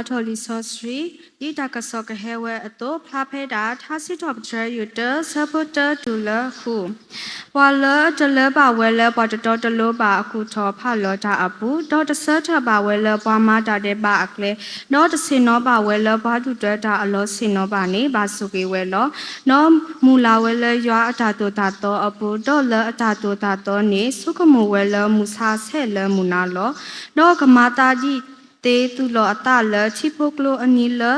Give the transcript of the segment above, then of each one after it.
လံာ်စီဆှံ, ဒ်တၢ်ကစီၣ်ကဟဲဝဲအသိး, ဖျါဖဲဒၣ် ထါစံးထီၣ်ပတြၢၤ ယုၢ်တၢ ဆၢဖိတၢတုၤလၢဃု, ပှၤလၢအတလၢဘၣ်ဝဲလၢပှၤတတီတလိၤဘၣ်အကူၣ်ထီၣ်ဖးလီၤတၢ်အပူၤ, ဒီးတဆၢထၢၣ်ဘၣ်ဝဲလၢပှၤမၤတၢ်ဒဲးဘးအကျဲ, ဒီးတဆ့ၣ်နီၤဘၣ်ဝဲလၢပှၤဒုၣ်ဒွဲတၢ်အလီၢ်ဆ့ၣ်နီၤဘၣ်န့ၣ်, ဘၣ်ဆိၣ်ဂ့ၤဝဲလီၤ. ဒီးမုၢ်လၢ်ဝဲလၢယွၤအတၢ်သိၣ်တၢ်သီအပူၤ, ဒီးလၢအတၢ်သိၣ်တၢ်သီန့ၣ် ဆိကမိၣ်ဝဲလၢမုၢ်ဆါဆဲးလၢမုၢ်နၤလီၤ. ဒီးကမၤသးဒ်သ့သူၣ်လီၤအသးလၢထံဖိကျိအနံၤလၢ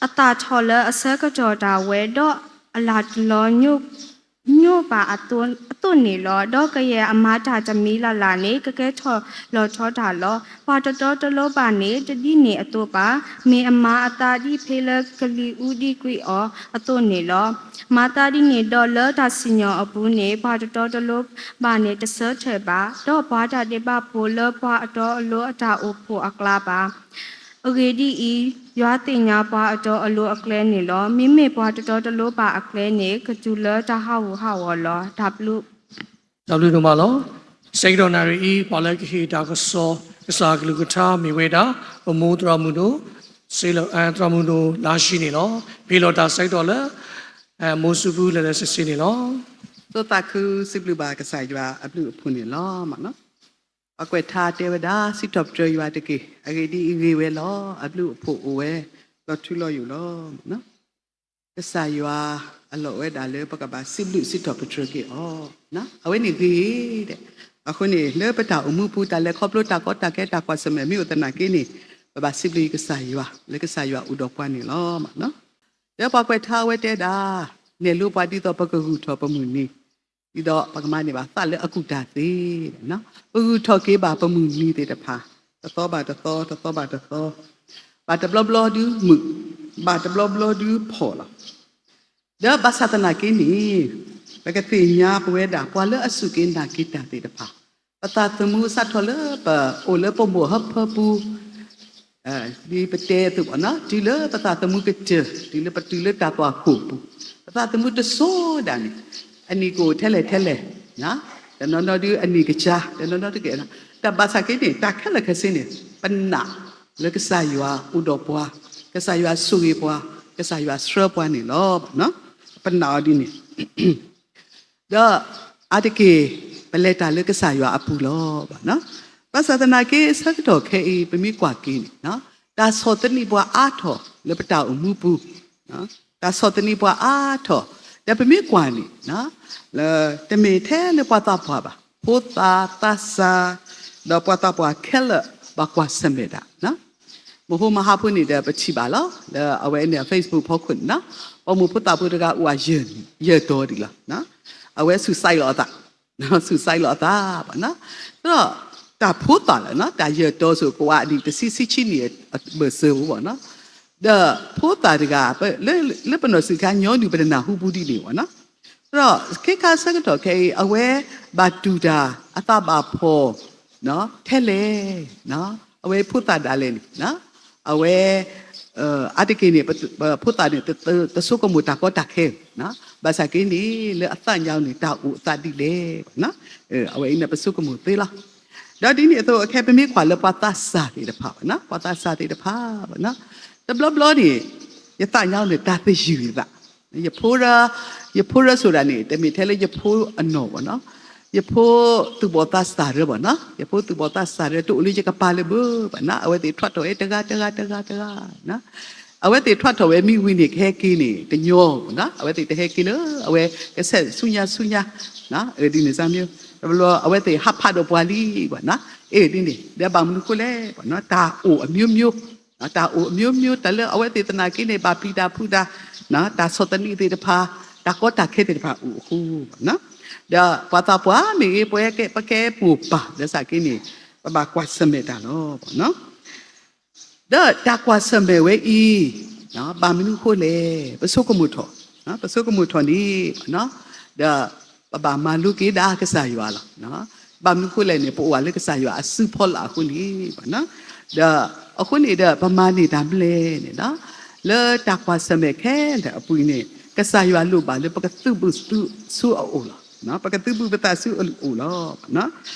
အသၣ်ထီၣ်လၢအဆၢကတီၢ်တၢ်ဝဲ, ဒီးအလၢ်တလီၤညိၣ်ဘၣ်အသိးန့ၣ်လီၤ. ဒီးကယဲၢ်အမၤတၢ်တမံၤလၢ်လၢ်န့ၣ် ကကဲထီၣ်လီၤထီတၢ်လီၤ. ပှၤတတီတလိၤဘၣ်န့ၣ် တဒ်န့ၣ်အသိးဘၣ်. မ့ၢ်အမၤအသးဒ်ဖဲလၢကလံၤအူဒံကွံာ်အီၤအသိးန့ၣ်လီၤ. မၤသးဒ်န့ၣ်ဒီးလၢတၢ်စံၣ်ညီၣ်အပူၤန့ၣ် ပှၤတတီတလိၤဘၣ်န့ၣ်တဆၢထၢၣ်ဘၣ်, ဒီးပှၤတၢ်ဒဲးဘးဖိလၢပှၤအတီအလိၤအတၢ်အိၣ်ဖှိၣ်အကျါဘၣ်. အဂ့ၢ်ဒ်အံၤ, ယွၤသ့ၣ်ညါပှၤအတီအလိၤအကျဲန့ၣ်လီၤ. မ့မ့ၢ်ပှၤတတီတလိၤဘၣ်အကျဲန့ၣ် ကတုၤလၢတၢ်ဟးဂူာ်ဟးဂီၤလီၤ. တၢ်ဘျုး တၢ်ဘျုးဒိၣ်မးလီၤ. ဆဲးကတီၢ်နၣ်ရံၣ်အံၤ ပှၤလၢကဟ့ၣ်တၢ်ကစီၣ် ကစၢ်အကလုၢ်ကထါမ့ၢ်ဝဲဒၣ် ပမိၢ်သရၣ်မုၣ်ဒိၣ် စ့လ သရၣ်မုၣ်ဒိၣ်လါၡံန့ၣ်လီၤ. ပဟ့ၣ်လီၤတၢ်ဆဲးကတီၢ်လၢ မိၢ်စူၤဖူလၢာ်လၢာ်ဆ့ဆ့န့ၣ်လီၤ. သးခုစံးဘျုးဘၣ်ကစၢ်ယွၤအဘျုးအဖှိၣ်န့ၣ်လီၤ. ပှၤကွဲးထါတဲဝဲဒၣ် စံးထီၣ်ပတြၢၤယွၤတက့ၢ်, အဂ့ၢ်ဒ်အံၤဂ့ၤဝဲလီၤ. အဘျုးအဖှိၣ်အိၣ်ဝဲ ဒီးထူလီၤယိာ်လီၤ. ကစၢ်ယွၤအလီၢ်ဝဲဒၣ်လၢပကဘၣ်စံးဘျုးစံးထီၣ်ပတြၢၤက့ၤအီၤ, အဝဲန့ၣ်ဂ့ၤဒဲး. အဃိန့ၣ် လၢပတၢ်အိၣ်မူပူၤ တၢ်လဲၤခီဖျိတၢ်ကီတၢ်ခဲ တၢ်ကွၢ်ဆၢၣ်မဲာ်မ့ၢ်အိၣ်သနာ်က့န့ၣ် ပဘၣ်စံးဘျုးကစၢ်ယွၤ လၢကစၢ်ယွၤအိၣ်ဒီးပှၤန့ၣ်လီၤ. ဒီးပှၤကွဲးထါအဝဲတဲဒၣ် နဲၣ်လိပှၤဒ်သိးပကဂုၢ်ထီၣ်ပမုၢ်နံၤ ဒ်သိးပကမၤန့ၢ်ဘၣ်သးလၢအကူၣ်တၢ်သ့, ပဂုၢ်ထီၣ်က့ၤဘၣ်ပမုၢ်နံၤသ့ၣ်တဖၣ် တသီဘၣ်တသီ တသီဘၣ်တသီ, ဘၣ်တဘျီဘျီဒုးမုာ်, ဘၣ်တဘျီဘျီဒုးဖှီၣ်လီၤ. ဒီးဘၣ်ဆၣ်သနာ်က့န့ၣ် ပကသ့ၣ်ညါပဝဲဒၣ် ပှၤလၢအစူၢ်က့ၤနာ်က့ၤတၢ်သ့ၣ်တဖၣ် ပသးသမူစးထီၣ်လၢပအိၣ်လၢပမိၢ်ဟၢဖၢပူၤ ဒ်ပတဲအသိးဘၣ်နီၤ တုၤလၢပသးသမူကတၢၢ် တုၤလၢပတုၤလၢတၢ်သွၣ်ခိၣ်ပူၤ ပသးသမူတစိၤဒၣ်န့ၣ် အနံၣ်ကအိၣ်ထဲလဲၣ်ထဲလဲၣ်, တနီၤနီၤဒုးအနံၣ်ကစၢ် တနီၤနီၤတကဲး, တၢ်ဘၣ်ဆၣ်က့န့ၣ် တၢ်ခဲလၢာ်ခဲဆ့န့ၣ် ပနာ်လၢကစၢ်ယွၤအိၣ်ဒီးပှၤ, ကစၢ်ယွၤဆိၣ်ဂ့ၤပှၤ, ကစၢ်ယွၤဆှၢပှၤန့ၣ်လီၤ. ပနာ်အီၤဒ်န့ၣ် ဒီးအါတက့ၢ် ပလဲၤတၢ်လၢကစၢ်ယွၤအပူၤလီၤ. ဘၣ်ဆၣ်သနာ်က့ ဆၢကတီၢ်ခဲအံၤ ပမ့ၢ်ကွၢ်က့ၤန့ၣ် တၢ်ဆီၣ်သနံးပှၤအါထီၣ်လၢပတၢ်အိၣ်မူပူၤ, တၢ်ဆီၣ်သနံးပှၤအါထီၣ်, ဒီးပမ့ၢ်ကွၢ်န့ၣ် လၢတမ့ၢ်ထဲလၢပှၤသးပှၢ်ဘၣ်, ဖိသၣ်သးစၢ်, ဒီးပှၤသးပှၢ်ခဲလၢာ်ဘၣ်ကွၢ်ဆၢၣ်မဲာ်တၢ် မဟိမဟါဖိန့ၣ်ဒီး ပထံၣ်ဘၣ်လီၤ လၢအဝဲန့ၣ် Facebook ဖီခိၣ်န့ၣ်နီၤ, ပှၤမိၢ်ဖိသၣ်ဖိတဂၤအိၣ်အယဲၢ်တီၤဒံးလီၤ. အဝဲ suicide လီၤအသး, suicide လီၤအသးဘၣ်နီၤ. ဒီးတၢ်ဖိသၣ်လၢနီၤ တၢ်ယဲၢ်တီၤဆိၣ် ကဝးအနံၣ်တဆံ ဆံဆံနံၣ်အဘၢၣ်စၢၤဘၣ်နီၤ, ဒီးဖိသၣ်တဂၤ လၢပနီၢ်ဆံးခါညီနုၢ်ပတနၢ်ဟူပူၤဒ်န့ၣ်ဘၣ်နီၤ. ဒီးခဲခါဆၢကတီၢ်ခဲအံၤ အဝဲဘၣ်တူၢ်တၢ် အသးဘၣ်ဖှီၣ် ထဲလဲၣ်, အဝဲဖိသၣ်ဒၣ်လဲာ်န့ၣ် အဝဲ အါတက့ၢ်န့ၣ် ဖိသၣ်န့ၣ် တဆိကမိၣ်တၢ်ကီတၢ်ခဲ, ဘၣ်ဆၣ်က့န့ၣ် လၢအသးညါန့ၣ် တၢ်အိၣ်အသးဒ်လဲၣ်, အဝဲအံၤန့ၣ် ပဆိကမိၣ်သ့လီၤ. ဒီးဒ်န့ၣ်အသိး ခဲပမ့ၢ်ကွၢ်လၢပှၤသးစၢ်သ့ၣ်တဖၣ်ဘၣ်နီၤ, ပှၤသးစၢ်သ့ၣ်တဖၣ်ဘၣ်နီၤ, တဘျီဘျီန့ၣ် ယသးညါန့ၣ် တၢ်သယုၢ်ယသး ယဖိရၢ, ယဖိရၢဆိဒၣ်န့ၣ် တမ့ၢ်ထဲလၢယဖိအနီၢ်ဘၣ်နီၤ, ယဖိသူၣ်ဘီၣ်သးစၢ်ရၢဘၣ်နီၤ, ယဖိသူၣ်ဘီၣ်သးစၢ်ရၢ တအိၣ်လၢယကပၤလၢၤဘၣ်ဘၣ်နီၤ, အဝဲသ့ၣ်ထွးထီၣ်ဝဲတဂၤတဂၤတဂၤတဂၤ, အဝဲသ့ၣ်ထွးထီၣ်ဝဲမ့ၢ်ဝံၤန့ၣ် ကဟဲက့ၤန့ၣ် တညီဘၣ်နီၤ, အဝဲသ့ၣ်တဟဲက့ၤလၢ အဝဲကဆဲးဆူညါဆူညါ, ဒ်န့ၣ်စၢ်မ့ၢ်, တဘျီ အဝဲသ့ၣ်ဟးဖးဒီးပှၤလံဘၣ်နီၤ, အဲၣ်ဒ်န့ၣ် ဒီးဘၣ်မနုၤဃိလဲၣ်ဘၣ်နီၤ, တၢ်အိၣ်အမျိုးမျိုး တၢ်အိၣ်အမျိုးမျိုး တၢ်လၢအဝဲသ့ၣ်သနာ်က့န့ၣ် ဘၣ်ပျံၤတၢ်ဖုးတၢ်, တၢ်ဆီၣ်သနံးသ့ၣ်တဖၣ်, တၢ်ကီတၢ်ခဲသ့ၣ်တဖၣ်အိၣ်အဃိဘၣ်နီၤ, ဒီးပှၤသးပှၢ်မ့ၢ်ဂ့ၤ ပကဲမိၢ်ပၢ် ဒီးစ့ၢ်ကီးန့ၣ် ပဘၣ်ကွၢ်ဆၢၣ်မဲာ်တၢ်လီၤဘၣ်နီၤ, ဒီးတၢ်ကွၢ်ဆၢၣ်မဲာ်ဝဲအံၤ ဘၣ်မနုၤဃိလဲၣ်, ပဆိကမိၣ်ထီၣ်, ပဆိကမိၣ်ထီၣ်န့ၣ် ဒီးပဘၣ်မၤလိက့ၤဒၣ်ကစၢ်ယွၤလီၤ. ဘၣ်မနုၤဃိလဲၣ်န့ၣ် ပအိၣ်ဝဲလၢကစၢ်ယွၤအစုဖီလာ်အဃိန့ၣ်, ဒီးအဃိန့ၣ်ဒီး ပမၤန့ၢ်တၢ်မနုၤလဲၣ်န့ၣ်, လၢတၢ်ကွၢ်ဆၢၣ်မဲာ်ခဲလၢာ်အပူၤန့ၣ် ကစၢ်ယွၤလိၣ်ဘၣ်လၢပကသုးဘူးဆူအအိၣ်လီၤ. ပကသုးဘူးပသးဆူအအိၣ်လီၤ.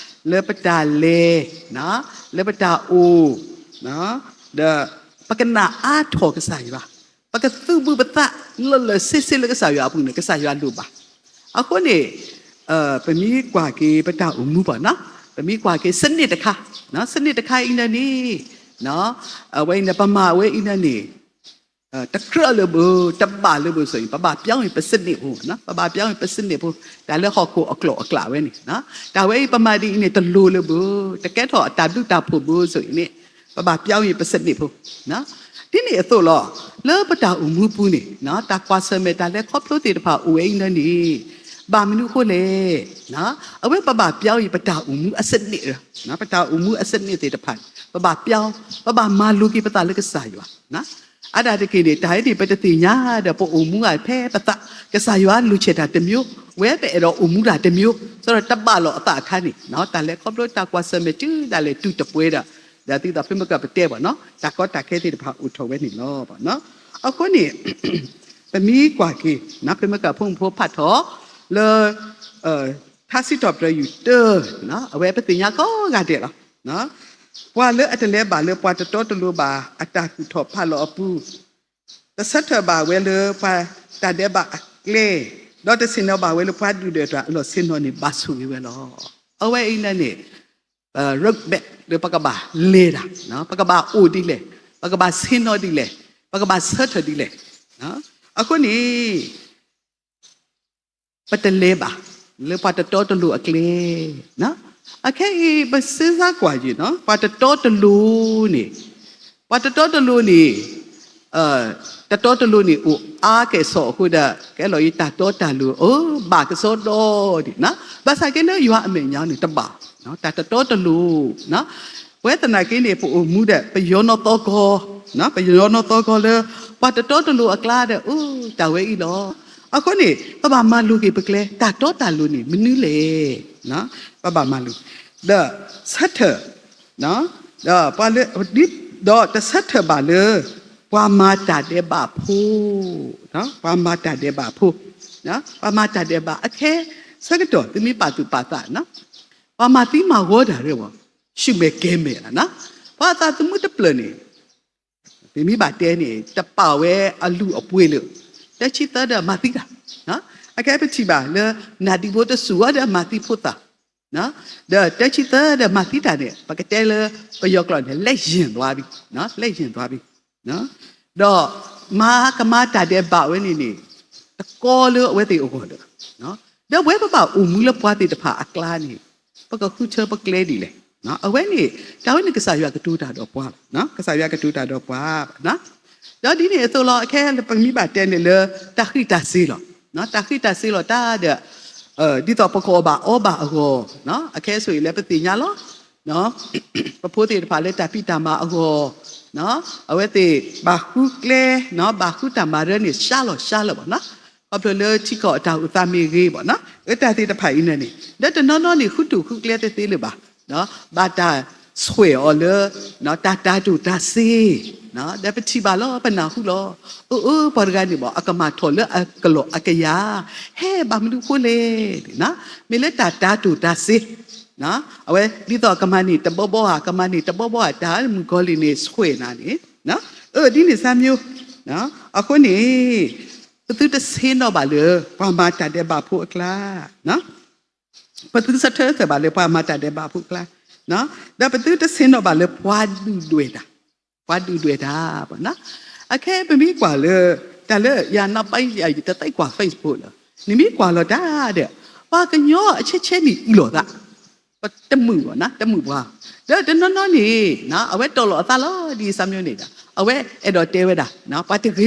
လၢပတၢ်လဲၤ, လၢပတၢ်အိၣ်, ဒီးပကနၣ်အါထီၣ်ကစၢ်ယွၤ, ပကသုးဘူးပသးလၢာ်လၢာ်ဆ့ဆ့လၢကစၢ်ယွၤအပူၤန့ၣ် ကစၢ်ယွၤလိၣ်ဘၣ်. အဃိန့ၣ် ပမ့ၢ်ကွၢ်က့ၤပတၢ်အိၣ်မူဘၣ်နီၤ, ပမ့ၢ်ကွၢ်က့ၤစနစ်တခါ, စနစ်တခါအံၤန့ၣ်န့ၣ် အဝဲအံၤန့ၣ် ပမၤဝဲအံၤန့ၣ်န့ၣ် တကြၢးလၢၤဘၣ်, တဘၣ်လၢၤဘၣ်ဆိၣ်အံၤ ပဘၣ်ပျီအံၤပစနစ်ဖိ, ပဘၣ်ပျီအံၤပစနစ်ဖိ, တၢ်လၢဟီၣ်ခိၣ်အကျိၤအကျဲဝဲန့ၣ်, တၢ်ဝဲအံၤပမၤဒ်အံၤန့ၣ် တလိၤလၢၤဘၣ်, တကဲထီၣ်အတၢ်ဘျုးတၢ်ဖှိၣ်ဘၣ်ဆိၣ်အံၤန့ၣ် ပဘၣ်ပျီအံၤပစနစ်ဖိ ဒ်န့ၣ်အသိးလီၤ. လၢပတၢ်အိၣ်မူပူၤန့ၣ် တၢ်ကွၢ်ဆၢၣ်မဲာ်တၢ်လဲၤခီဖျိသ့ၣ်တဖၣ်အိၣ်ဝဲအံၤန့ၣ်န့ၣ် ဘၣ်မနုၤအဃိလဲၣ်, အဝဲပဘၣ်ပျီအံၤပတၢ်အိၣ်မူအစနစ်, ပတၢ်အိၣ်မူအစနစ်သ့ၣ်တဖၣ်န့ၣ် ပဘၣ်ပျီ, ပဘၣ်မၤလိၤက့ၤပသးလၢကစၢ်ယွၤ အါဒၣ်တက့ၢ်န့ၣ် တၢ်အံၤန့ၣ် ပတသ့ၣ်ညါဒီးပအိၣ်မူဂ့ၤဖဲပသး, ကစၢ်ယွၤလိၣ်ဆဲးတၢ်တမျိုး, ဝဲပအဲၣ်ဒိးအိၣ်မူတၢ်တမျိုး, စးထီၣ်တဘၣ်လိာ်အသးအခါန့ၣ် တၢ်လဲၤခီဖျိတၢ်ကွၢ်ဆၢၣ်မဲာ်တုၤဒၣ်လဲာ်တုၤတပှဲၤဒီး, ဒီးဒ်သိးဖဲမ့ၢ်ကပတဲဘၣ်နီၤ တၢ်ကီတၢ်ခဲသ့ၣ်တဖၣ်အိၣ်ထီၣ်ဝဲန့ၣ်လီၤ. အဃိန့ၣ် ပမ့ၢ်ကွၢ်က့ၤ ဖဲမ့ၢ်ကဖိမုၣ်ဖိဖးထီၣ် လၢ ထါစံးထီၣ်ပတြၢၤယုၢ်တၢ, အဝဲပသ့ၣ်ညါကိးဂၤဒဲးလီၤ. ပှၤလၢအတလဲၤဘၣ်လၢပှၤတတီတလိၤဘၣ်အတၢ်သူၣ်ထီၣ်ဖးလီၤအပူၤ, တဆၢထၢၣ်ဘၣ်ဝဲလၢပှၤတၢ်ဒဲးဘးအကျဲ, ဒီးတဆ့ၣ်နီၤဘၣ်ဝဲလၢပှၤဒုၣ်ဒွဲၣ်တၢ်အလီၢ်ဆ့ၣ်နီၤန့ၣ် ဘၣ်ဆိၣ်ဂ့ၤဝဲလီၤ. အဝဲအံၤန့ၣ်န့ၣ် roadmap လၢပကဘၣ်လဲၤတၢ်, ပကဘၣ်အိၣ်ဒ်လဲၣ်, ပကဘၣ်ဆ့ၣ်နီၤဒ်လဲၣ်, ပကဘၣ်ဆၢထၢၣ်ဒ်လဲၣ်. အဃိန့ၣ် ပတလဲၤဘၣ် လၢပှၤတတီတလိၤအကျဲ. အခဲအံၤ ပစ့စါကွၢ်ယံၤနီၤ ပှၤတတီတလိၤန့ၣ်, ပှၤတတီတလိၤန့ၣ်, တတီတလိၤန့ၣ် အိၣ်အါကဲၣ်ဆိးအဃိဒီး ကဲလီၤယံၤတၢ်တီတၢ်လိၤ အိၣ်ဘၣ်ကစီဒီဒံး, ဘၣ်ဆၣ်က့လၢယွၤအမဲာ်ညါန့ၣ်တဘၣ်, တၢ်တတီတလိၤ ပဝဲသနာ်က့န့ၣ် ပအိၣ်မူဒီး ပယီၤနီၢ်သီကီၢ်, ပယီၤနီၢ်သီကီၢ်လၢ ပှၤတတီတလိၤအကျါဒီး အိၣ်တၢ်ဝဲအံၤလီၤ. အဃိန့ၣ် ပဘၣ်မၤလိၤက့ၤပကျဲ တၢ်တီတၢ်လိၤန့ၣ် မနုၤလဲၣ်. ပဘၣ်မၤလိၤ ဒီးဆၢထၢၣ်, ဒီးပှၤလၢ, ဒီးတဆၢထၢၣ်ဘၣ်လၢ ပှၤမၤတၢ်ဒဲးဘးဖိ, ပှၤမၤတၢ်ဒဲးဘးဖိ, ပှၤမၤတၢ်ဒဲးဘးအခဲ, ဆၢကတီၢ်သုမ့ၢ်ပာ်သူၣ်ပာ်သးနီၤ ပှၤမၤသံမၤဝီတၢ်ရၢဝီၤ, ဆူၣ်မဲာ်ကဲၤမဲာ်လီၤ. ပှၤအသးသမူတဖျၢၣ်န့ၣ် ပမ့ၢ်ဘၣ်တဲန့ၣ် တပာ်ဝဲအလုၢ်အပှ့ၤလၢ တဆံသၢဒီးမၤသံတၢ်, အကဲပထံၣ်ဘၣ်လၢ နၢ်ဒံဖိတစူၢ်ဝဲဒီးမၤသံဖိသၣ်, ဒီးတဆံသၢဒီးမၤသံတၢ်န့ၣ် ပကတဲလၢပယီၤကျိာ်န့ၣ် လက်ယဉ်သွားပြီ, လက်ယဉ်သွားပြီ. ဒီးမၤကမၤတၢ်ဒဲးဘးဝဲန့ၣ်န့ၣ် တကီလၢအဝဲသ့ၣ်အဂီၢ်လၢၤဘၣ်. ဒီးပဝဲပဘၣ်အိၣ်မူလၢပှၤသ့ၣ်တဖၣ်အကျါန့ၣ် ပကဃုထၢပကျဲဒ်လဲၣ်. အဝဲန့ၣ် တၢ်ဝဲန့ၣ်ကစၢ်ယွၤကတိၤတၢ်ဒီးပှၤလီၤ. ကစၢ်ယွၤကတိၤတၢ်ဒီးပှၤ, ဒီးဒ်န့ၣ်အသိးလီၤ အခဲလၢပမ့ၢ်ဘၣ်တဲန့ၣ်လၢ တၢ်ဃံးတၢ်စ့ၤလီၤ. တၢ်ဃံးတၢ်စ့ၤလီၤတၢ်ဒီး ဒ်သိးပကအီၣ်ဘၣ်အီဘၣ်အဂီၢ်, အခဲဆိၣ်အံၤလၢပသ့ၣ်ညါလီၤ. ပဖိသ့ၣ်တဖၣ်လၢတၢ်ဖံးတၢ်မၤအဂီၢ်, အဝဲသ့ၣ်ဘၣ်ဃုကျဲ, ဘၣ်ဃုတၢ်မၤရၢန့ၣ်စှၤလီၤစှၤလၢၤဘၣ်နီၤ, ခီဖျိလၢထံကီၢ်အတၢ်အိၣ်သးမ့ၢ်ဂ့ၤဘၣ်နီၤ, အတၢ်သ့ၣ်တဖၣ်အံၤန့ၣ်န့ၣ် ဒီးတနီၤနီၤန့ၣ် ဃုတူၢ်ဃုကျဲတသ့လၢၤဘၣ်, ဘၣ်တၢ်ဆွဲၣ်အီၤလၢ တၢ်တၤတိၢ်တၤစ့, ဒီးပထံၣ်ဘၣ်လီၤ ပနၢ်ဟူလီၤ, အၢ အၢ ပှၤတဂၤန့ၣ်ဘၣ် အကမၣ်ထီၣ်လၢအကလီၢ်အကယၤ, ဟဲဘၣ်မနုၤအဃိလဲၣ်, မ့ၢ်လၢတၢ်တၤတိၢ်တၤစ့, အဝဲဒ်သိးကမၤန့ၢ်တဘီဘီဧါ ကမၤန့ၢ်တဘီဘီဧါ တၢ်မုၣ်ကီၤလံၢ်န့ၣ်ဆွဲၣ်နၤန့ၣ်, အၢ ဒ်န့ၣ်စၢ်မၠိ, အဃိန့ၣ် ပသုတဆ့ၣ်နီၤဘၣ်လၢ ပှၤမၤတၢ်ဒဲးဘးဖိအကျါ ပသုဆၢထၢၣ်ဘၣ်လၢပှၤမၤတၢ်ဒဲးဘးဖိအကျါ, ဒီးပသုတဆ့ၣ်နီၤဘၣ်လၢပှၤဒုၣ်ဒွဲၣ်တၢ်, ပှၤဒုၣ်ဒွဲၣ်တၢ်, အခဲပမ့ၢ်ကွၢ်လၢ တၢ်လၢယၤနီၢ်ပၢ်ယၤ ယတသ့ကွၢ် Facebook လီၤ, နမ့ၢ်ကွၢ်လီၤတၢ်ဒီး ပှၤကညီအဆၢဆၢန့ၣ်အံၤလီၤသး, တမုာ်ဘၣ်နီၤ တမုာ်ပှၤ, ဒီးတနီၤနီၤန့ၣ် အဝဲတီၢ်လီၤအသးလီၤ ဒ်စၢ်မၠိန့ၣ်ဒီး အဝဲအဲၣ်ဒိးတဲဝဲဒၣ် ပှၤတဂ့ၤဖိ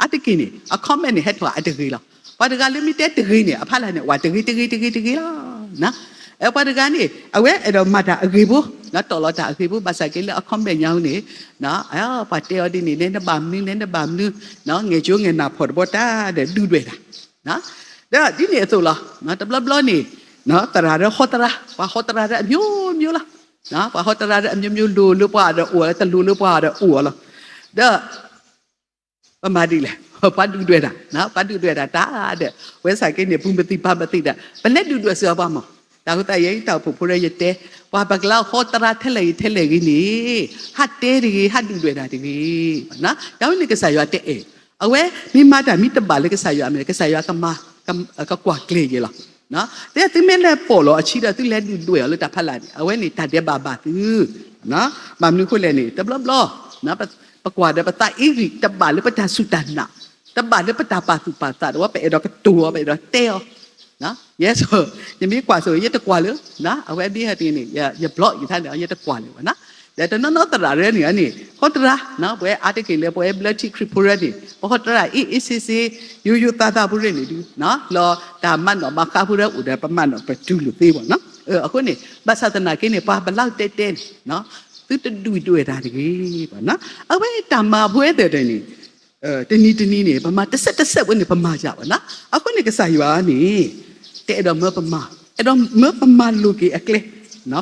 အါတက့ၢ်န့ၣ် အ comment န့ၣ် ဟဲထီၣ်အတဂ့ၤလီၤ, ပှၤတဂၤလၢမ့ၢ်တဲတဂ့ၤန့ၣ် အဖီလာ်န့ၣ် ဝဲတဂ့ၤ တဂ့ၤ တဂ့ၤ တဂ့ၤလီၤ, ပှၤတဂၤန့ၣ် အဝဲအဲၣ်ဒိးမၤတၢ်အဂ့ၤဖိ, တီၢ်လီၤတၢ်အဂ့ၤဖိ ဘၣ်ဆၣ်က့လၢအ comment ညါန့ၣ် ပှၤတဲအီၤဒ်န့ၣ် နဲနဘၣ်မနုၤ နဲနဘၣ်မနုၤ, ငဲၢ်ကၠိငဲၢ်နၢ်ဖီၣ်တဘီတၢ်ဒီး ဒုၣ်ဒွဲၣ်တၢ် ဒီးဒ်န့ၣ်အသိးလီၤ, တဘျီဘျီန့ၣ် သရၣ်ဒီးဟီသရၣ် ပှၤဟီသရၣ်ဒီးအမျိုးမျိုးလီၤ, ပှၤဟီသရၣ်ဒီးအမျိုးမျိုး လိၤလၢပှၤဒီးအိၣ်လီၤ တလိၤလၢပှၤဒီးအိၣ်လီၤ, ဒီး ပမၤဒ်လဲၣ် ပှၤဒုၣ်ဒွဲၣ်တၢ်, ပှၤဒုၣ်ဒွဲၣ်တၢ်တၢ်ဒီး ဝဲဆၢ်က့န့ၣ် ပူၤမသံၣ်ပၤမသံၣ်ဒီး ပလဲၤဒုၣ်ဒွဲၣ်စၢၤပှၤမး တၢ်ဃိသတး ယဲယတၢ်အိၣ်ဖှိၣ်ဖိရၢ ယတဲ, ပှၤပကလါဟီသရၣ်ထဲလဲၣ်ဂ့ၤထဲလဲၣ်ဂ့ၤန့ၣ်, ဟးတဲတဂ့ၤ, ဟးဒုၣ်ဒွဲၣ်တၢ်တဂ့ၤ. တၢ်ဝဲန့ၣ်ကစၢ်ယွၤတအဲၣ်, အဝဲမ့ၢ်မၤတၢ်မ့ၢ်တဘၣ်လၢကစၢ်ယွၤအမဲာ် ကစၢ်ယွၤကမၤ, ကကွၢ်ကျဲၤယဲလီၤ. သုမ့ၢ်လဲၤပိာ်လီၤအဆံဒီး သုလဲၤဒုၣ်ဒွဲၣ်အီၤလၢတၢ်ဖးလၢ်န့ၣ် အဝဲန့ၣ်တၢ်ဒဲးဘးဘၣ်သု. ဘၣ်မနုၤအဃိလဲၣ်န့ၣ် တဘျီဘျီ ပကွၢ်ဒီးပသးအ့ဂံၢ် တဘၣ်လၢပတၢ်စူၢ်တၢ်နာ်, တဘၣ်လၢပတၢ်ပာ်သူၣ်ပာ်သးဒီး ပအဲၣ်ဒိးကတိၤအီၤ ပအဲၣ်ဒိးတဲအီၤ ယဲ, ယမ့ၢ်ကွၢ်ဆိ ယတကွၢ်လၢၤ, အဝဲမ့ၢ်ဟဲတဂ့ၤန့ၣ် ယဘျီယသးန့ၣ် ယတကွၢ်လၢၤဘၣ်. ဒီးတနီၤနီၤသရၣ်ရၢန့ၣ်န့ၣ် ဟီတရၣ်, ပဝဲအါတက့ၢ်လၢပဝဲဘျၢထံခရံာ်ဖိရၢန့ၣ် ပဟီတရၣ်အ့ၣ်အ့ၣ်ဆ့ဆ့ ယိယိသးသးဖိရၢန့ၣ်ဒုး လီၤတၢ်မၤနီၣ်မၤဃါဖိရၢအိၣ်ဒီး ပမၤနီၣ်ပတုၤလိာ်သ့ဘၣ်. အဃိန့ၣ် ဘၣ်ဆၣ်သနာ်က့န့ၣ် ပှၤဘၣ်လၢတဲတဲန့ၣ် သုတဒုၣ်ဒွဲၣ်တၢ်တဂ့ၤဘၣ်. အဝဲတၢ်မၤဖိဝဲသ့ၣ်န့ၣ် တနံၤတနံၤန့ၣ် ပမၤတစဲးတစဲးဝဲန့ၣ် ပမၤယၤဘၣ်. အဃိန့ၣ် ကစၢ်ယွၤန့ၣ် တအဲၣ်ဒိးမၢပမၤ, အဲၣ်ဒိးမၢပမၤလိာ်က့ၤအကျဲ,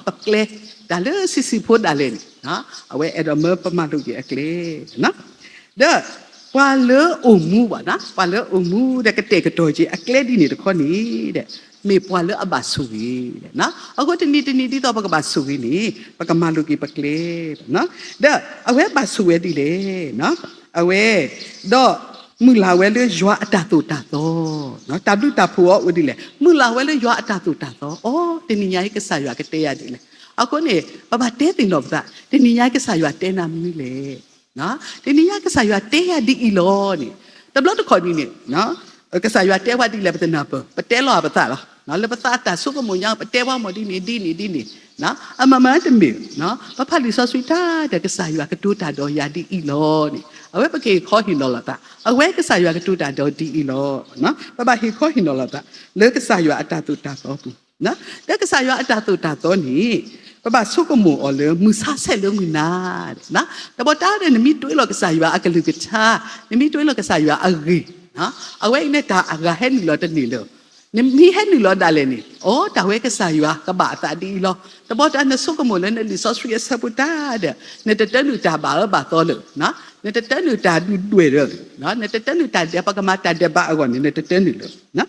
ပကျဲ, တၢ်လၢဆံးဆံးဖိဒၣ်လဲာ်န့ၣ် အဝဲအဲၣ်ဒိးမၢပမၤလိာ်က့ၤအကျဲ ဒီးပှၤလၢအိၣ်မူဘၣ်, ပှၤလၢအိၣ်မူဒီးကတဲာ်ကတီၤက့ၤအကျဲဒ်န့ၣ်တခီန့ၣ် မ့ၢ်ပှၤလၢအဘၣ်ဆိၣ်ဂ့ၤ. အဃိတနံၤတနံၤဒ်သိးပကဘၣ်ဆိၣ်ဂ့ၤန့ၣ် ပကမၤလိာ်က့ၤပကျဲ, ဒီးအဝဲဘၣ်ဆိၣ်ဝဲဒ်လဲၣ်, အဝဲ ဒီးမုၢ်လၢ်ဝဲလၢယွၤအတၢ်သိၣ်တၢ်သီ, တၢ်ဘျုးတၢ်ဖှိၣ်အီၤအိၣ်ဒ်လဲၣ်, မုၢ်လၢ်ဝဲလၢယွၤအတၢ်သိၣ်တၢ်သီ, အိ တနံၤညါအံၤကစၢ်ယွၤကတဲယၤဒ်လဲၣ်. အဃိန့ၣ် ပဘၣ်တဲသ့ၣ်နီၣ်ပသး, တနံၤညါအံၤကစၢ်ယွၤတဲနၤမနုၤလဲၣ် တနံၤညါကစၢ်ယွၤတဲယၤဒ်အံၤလီၤန့ၣ်, တဘျီတခီၣ်န့ၣ်န့ၣ် ကစၢ်ယွၤတဲပှၤဒ်လဲၣ်ပတနၢ်ပၢၢ်, ပတဲလီၤပသးလီၤ. လၢပသးအတၢ်ဆိကမိၣ်ညါ ပတဲပှၤမ့ၢ်ဒ်န့ၣ်ဒ်န့ၣ်ဒ်န့ၣ်, အမၤမၤတမ့ၢ်, ပဖးလံာ်စီဆှံတၢ်ဒီး ကစၢ်ယွၤကတိၤတၢ်ဒီးယၤဒ်အံၤလီၤန့ၣ် အဝဲပကဟ့ၣ်ခီဟ့ၣ်နီၤလိာ်သး, အဝဲကစၢ်ယွၤကတိၤတၢ်ဒီးဒ်အံၤလီၤ. ပဘၣ်ဟ့ၣ်ခီဟ့ၣ်နီၤလိာ်သး လၢကစၢ်ယွၤအတၢ်သိၣ်တၢ်သီပူၤ ဒီးကစၢ်ယွၤအတၢ်သိၣ်တၢ်သီန့ၣ် ပဘၣ်ဆိကမိၣ်အီၤလၢမုၢ်ဆါဆဲးလၢမုၢ်နၤ, တဘျီတၢ်ဒီး နမ့ၢ်တွဲလီၤကစၢ်ယွၤအကလုၢ်ကထါ, နမ့ၢ်တွဲလီၤကစၢ်ယွၤအဂ့ၢ်, အဝဲအံၤန့ၣ်တၢ်အဂၤဟဲနုာ်လီၤတန့ၢ်လၢၤ. နမ့ၢ်ဟဲနုာ်လီၤဒၣ်လဲာ်န့ၣ် အိ တၢ်ဝဲကစၢ်ယွၤကဘၣ်အသးဒ်အံၤလီၤ. တဘျီတၢ်နဆိကမိၣ်လၢနလံာ်စီဆှံအဆၢဖိတၢ်ဒီး နတတၢနုာ်တၢ်ဘၣ်အၢဘၣ်သီလၢၤ, နတတၢနုာ်တၢ်ဒုၣ်ဒွဲၣ်လၢၤ, နတတၢနုာ်တၢ်ဒဲး ပကမၤတၢ်ဒဲးဘးအဂီၢ်န့ၣ် နတတၢနုာ်လၢၤ.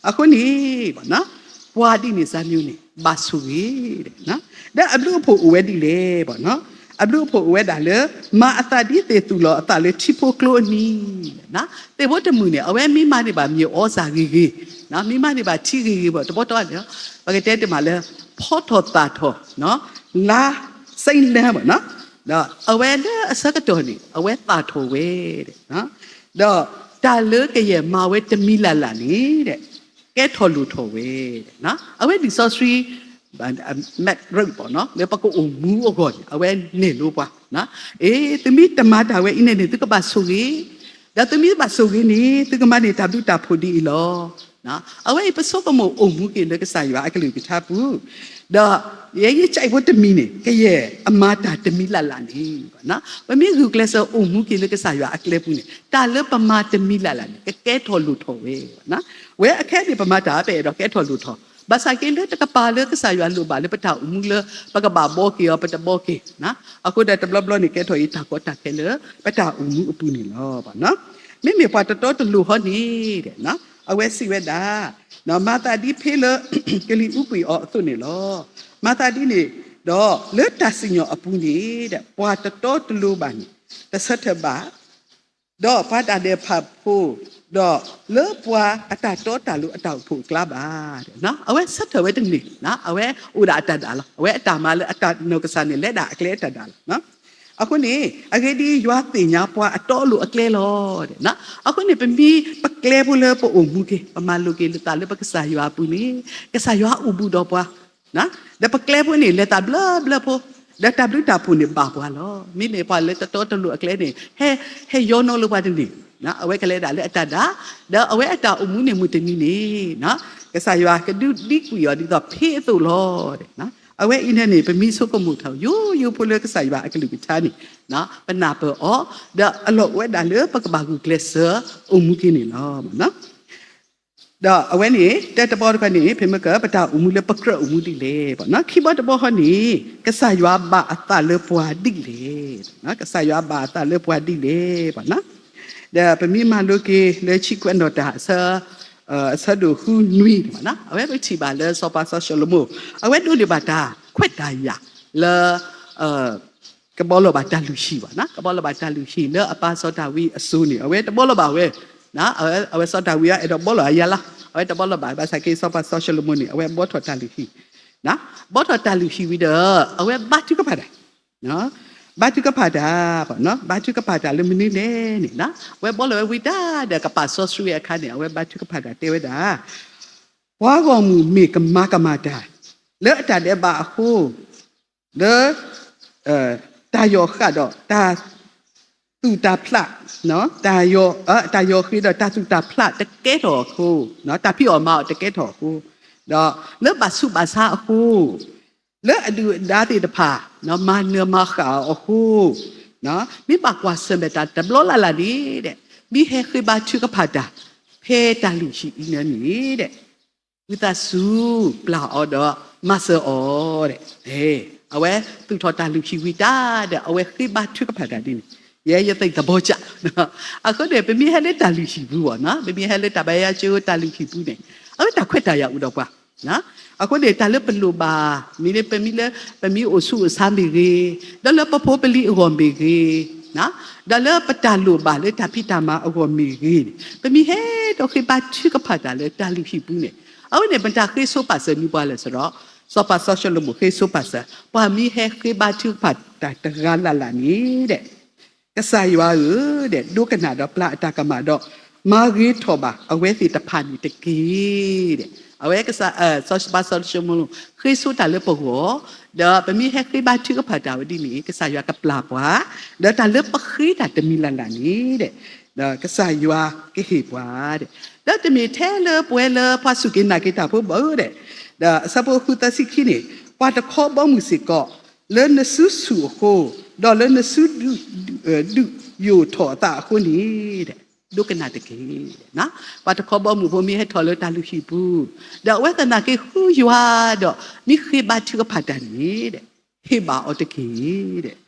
အဃိန့ၣ် ပှၤဒ်န့ၣ်စၢ်မံၤန့ၣ် ဘၣ်ဆိၣ်ဂ့ၤ, ဒီးအဘျုးအဖှိၣ်အိၣ်ဝဲဒ်လဲၣ်, အဘျုးအဖှိၣ်အိၣ်ဝဲဒၣ်လၢ မၤအသးဒ်သ့ၣ်သူၣ်လီၤအသးလၢထံဖိကျိအနံၤ, သ့ၣ်ဖိတမုၢ်န့ၣ် အဝဲမ့ၢ်မၤန့ၢ်ဘၣ်မ့ၤအီစၢ်ဂ့ၤဂ့ၤ, မ့ၢ်မၤန့ၢ်ဘၣ်ထံဂ့ၤဂ့ၤဘၣ် တဘျီတၢ်န့ၣ် ပကတဲတမံၤလၢ ဖီထီၣ်သၣ်ထီၣ် လါစဲလၢဘၣ်, ဒီးအဝဲလၢအဆၢကတီၢ်န့ၣ် အဝဲသၣ်ထီၣ်ဝဲ, ဒီးတၢ်လၢကယဲၢ်မၤဝဲတမံၤလၢ်လၢ်န့ၣ် ကဲထီၣ်လိၣ်ထီၣ်ဝဲ, အဝဲလံာ်စီဆှံ မ့ၢ်ရၢၣ်ပီၤ လၢပကအိၣ်မူအဂီၢ်န့ၣ် အဝဲနဲၣ်လိပှၤ, အ့ သုမ့ၢ်တမၤတၢ်ဝဲအံၤန့ၣ်န့ၣ် သုကဘၣ်ဆိၣ်ဂ့ၤ, ဒီးသုမ့ၢ်ဘၣ်ဆိၣ်ဂ့ၤန့ၣ် သုကမၤန့ၢ်တၢ်ဘျုးတၢ်ဖှိၣ်ဒ်အံၤလီၤ. အဝဲအံၤပဆိကမိၣ်အိၣ်မူက့ၤလၢကစၢ်ယွၤအကလုၢ်ကထါပူၤ, ဒီးယဲယကဲးဖိတမံၤန့ၣ် ကယဲၢ်အမၤတၢ်တမံၤလၢ်လၢ်န့ၣ်, ပမ့ၢ်ဂုာ်ကျဲးစၢးအိၣ်မူက့ၤလၢကစၢ်ယွၤအကျဲပူၤန့ၣ် တၢ်လၢပမၤတမံၤလၢ်လၢ်န့ၣ် ကကဲထီၣ်လိၣ်ထီၣ်ဝဲ, ဝဲအခဲန့ၣ် ပမၤတၢ်ပအဲၣ်ဒိးကဲထီၣ်လိၣ်ထီၣ်, ဘၣ်ဆၣ်က့လၢတကပၤလၢကစၢ်ယွၤလိၣ်ဘၣ်လၢပတၢ်အိၣ်မူလၢ ပကဘၣ်ဘှီက့ၤအီၤ ပတဘှီက့ၤ, အဃိဒီးတဘျီဘျီန့ၣ် ကဲထီၣ်အံၤတၢ်ကီတၢ်ခဲလၢ ပတၢ်အိၣ်မူအပူၤန့ၣ်လီၤ. မ့မ့ၢ်ပှၤတတီတလိၤဟီန့ၣ် အဝဲစံးဝဲဒၣ်, မၤသးဒ်ဖဲလၢ ကလံၤအူကွံာ်အီၤအသိးန့ၣ်လီၤ. မၤသးဒ်န့ၣ်ဒီး လၢတၢ်စံၣ်ညီၣ်အပူၤန့ၣ် ပှၤတတီတလိၤဘၣ်န့ၣ် တဆၢထၢၣ်ဘၣ် ဒီးပှၤဒၣ်ဒဲးဖးဖိ, ဒီးလၢပှၤအတၢ်တီတၢ်လိၤအတၢ်အိၣ်ဖှိၣ်အကျါဘၣ်. အဝဲဆၢထၢၣ်ဝဲတန့ၢ်, အဝဲအိၣ်ဒၣ်အတၢ်ဒၣ်လီၤ. အဝဲအတၢ်မၤလၢအတၢ်နီၢ်ကစၢ်န့ၣ် လဲၤဒၣ်အကျဲအတၢ်ဒၣ်လီၤ. အဃိန့ၣ် အဂ့ၢ်ဒ်အံၤ ယွၤသ့ၣ်ညါပှၤအတီအလိၤအကျဲလီၤ. အဃိန့ၣ် ပမ့ၢ်ပကျဲဖိလၢပအိၣ်မူက့ၤ ပမၤလိာ်က့ၤလၢသးလၢပကစၢ်ယွၤအပူၤန့ၣ် ကစၢ်ယွၤအိၣ်ဘူးဒီးပှၤ ဒီးပကျဲဖိန့ၣ် လဲၤသးဘျၢဘျၢဖိ, ဒီးတၢ်ဘျုးတၢ်ဖှိၣ်န့ၣ်ဘၣ်ပှၤလီၤ. မ့မ့ၢ်ပှၤလၢတတီတလိၤအကျဲန့ၣ် ဟဲ ဟဲယီနီၢ်လၢပှၤတန့ၢ်, အဝဲကလဲၤဒၣ်လၢအတၢ်ဒၣ်, ဒီးအဝဲအတၢ်အိၣ်မူန့ၣ်မုၢ်တနံၤန့ၣ် ကစၢ်ယွၤကဒုးဒံကွံာ်အီၤဒ်သိးဖဲအသိးလီၤ. အဝဲအံၤန့ၣ်န့ၣ် ပမ့ၢ်ဆိကမိၣ်ထီၣ် ယိယိဖိလၢကစၢ်ယွၤအကလုၢ်ကထါန့ၣ် ပနၢ်ပၢၢ်အီၤ, ဒီးအလီၢ်အိၣ်ဝဲဒၣ်လၢပကဘၣ်ဂုာ်ကျဲးစၢးအိၣ်မူက့ၤန့ၣ်လီၤ. ဒီးအဝဲန့ၣ် တၢတဘီတခီန့ၣ် ဖဲမ့ၢ်က ပတၢ်အိၣ်မူလၢပကြၢးအိၣ်မူဒ်လဲၣ်. ခံဘီတဘီဃီန့ၣ် ကစၢ်ယွၤဘၣ်အသးလၢပှၤဒ်လဲၣ်. ကစၢ်ယွၤဘၣ်အသးလၢပှၤဒ်လဲၣ်. ဒီးပမ့ၢ်မၤလိက့ၤလၢ ဆံကွဲးနီၣ်တၢ်အဆၢ အဆၢဒိၣ်ဃုနွံန့ၣ်ဘၣ်နီၤ, အဝဲပထံၣ်ဘၣ်လၢစီၤပၤစီၤၡလိၤမိၣ် အဝဲဒိးန့ၢ်ဘၣ်တၢ်ခွဲးတၢ်ယာ်လၢ ကဘီလီၤဘၣ်တၢ်လုၢ်ဟံၣ်ဘၣ်နီၤ, ကဘီလီၤဘၣ်တၢ်လုၢ်ဟံၣ်လၢအပၢ်စီၤဒၤဝံးအစိၤန့ၣ် အဝဲတဘီလီၤဘၣ်ဝဲ, အဝဲစီၤဒၤဝံးအအဲၣ်ဒိးဘီလီၤအယၤလီၤ, အဝဲတဘီလီၤဘၣ်, ဘၣ်ဆၣ်က့စီၤပၤစီၤၡလိၤမိၣ်န့ၣ် အဝဲဘီထီၣ်တၢ်လုၢ်ဟံၣ်, ဘီထီၣ်တၢ်လုၢ်ဟံၣ်ဝံၤဒီး အဝဲဘါထုကဖၣ်တၢ် ဘါထုကဖၣ်တၢ်, ဘါထုကဖၣ်တၢ်လၢမနုၤလဲၣ်န့ၣ်, အဝဲဘီလီၤဝဲဝံၤတၢ်ဒီးကပာ်စီဆှံအခါန့ၣ် အဝဲဘါထုကဖၣ်တၢ်တဲဝဲဒၣ်, ပှၤဂီၢ်မုၢ်မ့ၢ်ကမၤကမၣ်တၢ် လၢအတၢ်ဒဲးဘးအဃိ, လၢ တၢ်ယီၢ်ဃာ်ဒီးတၢ် သူၣ်တၢ်ဖျး, တၢ်ယီၢ်ဃ့ဒီးတၢ်သူၣ်တၢ်ဖျးတကဲထီၣ်အဃိ, တၢ်ဖံးအီၣ်မၤအီၣ်တကဲထီၣ်အဃိ, ဒီးလၢဘၣ်ဆူးဘၣ်ဆါအဃိ, လၢအဒုၣ်အဒါသ့ၣ်တဖၣ် မၤနၢၤမၤဃၣ်အီၤအဃိ, မ့ၢ်ဘၣ်ကွၢ်ဆၢၣ်မဲာ်တၢ်တဘျီလၢ်လၢ်န့ၣ်ဒီး မ့ၢ်ဟဲဃ့ဘါထုကဖၣ်တၢ် ဖဲတၢ်လုၢ်ဟံၣ်အံၤန့ၣ်ဒီး ဝံသးစူၤပျၢ်အီၤဒီးမၤစၢၤအီၤဒီး, အဝဲသူၣ်ထီၣ်တၢ်လုၢ်ဟံၣ်ဝံၤတၢ်ဒီး အဝဲဃ့ဘါထုကဖၣ်တၢ်ဒ်န့ၣ်, ယဲယသ့ၣ်သဘီကၢ်, အဃိန့ၣ် ပမ့ၢ်ဟဲလၢတၢ်လုၢ်ဟံၣ်ပူၤဘၣ်နီၤ, ပမ့ၢ်ဟဲလၢတၢ်ဘါယွၤကၠိတၢ်လုၢ်ဟံၣ်ပူၤန့ၣ်, အဝဲတၢ်ခွဲးတၢ်ယာ်အိၣ်ဒီးပှၤ အဃိန့ၣ် တၢ်လၢပလိၣ်ဘၣ်, မ့ၢ်လၢပမ့ၢ်လၢ ပမ့ၢ်အိၣ်ဆူၣ်အိၣ်ဆါမ့ၢ်ဂ့ၤ, ဒီးလၢပဖိပလံၤအဂီၢ်မ့ၢ်ဂ့ၤ, ဒီးလၢပတၢ်လိၣ်ဘၣ်လၢတၢ်ဖံးတၢ်မၤအဂီၢ်မ့ၢ်ဂ့ၤန့ၣ်, ပမ့ၢ်ဟဲဒီးဃ့ဘါထုကဖၣ်တၢ်လၢတၢ်လုၢ်ဟံၣ်ပူၤန့ၣ်, အဝဲန့ၣ် ပတၢ်ဃ့ဆိပာ်စၢၤမ့ၢ်ပှၤလဲၣ်စရီ, စီၤပၤစီၤၡလိၤမိၣ်ဃ့ဆိပာ်စၢၤ ပှၤမ့ၢ်ဟဲဃ့ဘါထုကဖၣ်တၢ်တဂၤလၢ်လၢ်န့ၣ်ဒီး ကစၢ်ယွၤဧၢ, ဒီးဒိကနၣ်ဒီးပျၢ်အတၢ်ကမၣ်ဒီး မၤဂ့ၤထီၣ်ဘၣ်အဝဲသ့ၣ်တဖၣ်န့ၣ်တက့ၢ်. အဝဲ စီၤပၤစီၤၡလိၤမိၣ် ဃ့ဆိတၢ်လၢပဂီၢ်, ဒီးပမ့ၢ်ဟဲဃ့ဘါထုကဖၣ်တၢ်ဝဲဒ်န့ၣ် ကစၢ်ယွၤကပျၢ်ပှၤ, ဒီးတၢ်လၢပဃ့တၢ်တမံၤလၢ်လၢ်န့ၣ်ဒီး ကစၢ်ယွၤကဟ့ၣ်ပှၤ, ဒီးတမ့ၢ်ထဲလၢပဝဲလၢပှၤစူၢ်က့ၤနာ်က့ၤတၢ်ဖိဘၣ်ဒီး, ဒီးအဆၢဖိဃုသၢဆံခံန့ၣ်, ပှၤတခီဘီမုၢ်စ့ၢ်ကီး လၢနစုဆူၣ်အဃိ, ဒီးလၢနစု ဒုးယိာ်ထီၣ်အသးအဃိန့ၣ်, ဒိကနၣ်တက့ၢ်. ပှၤတခီဘီမုၢ်ဖိမ့ၢ်ဟဲထီၣ်လၢတၢ်လုၢ်ဟံၣ်ပူၤ, ဒီးအဝဲသနာ်က့ဃုယွၤဒီး မ့ၢ်ဃ့ဘါထုကဖၣ်တၢ်န့ၣ်ဒီး ဟ့ၣ်ဘၣ်အီၤတက့ၢ်.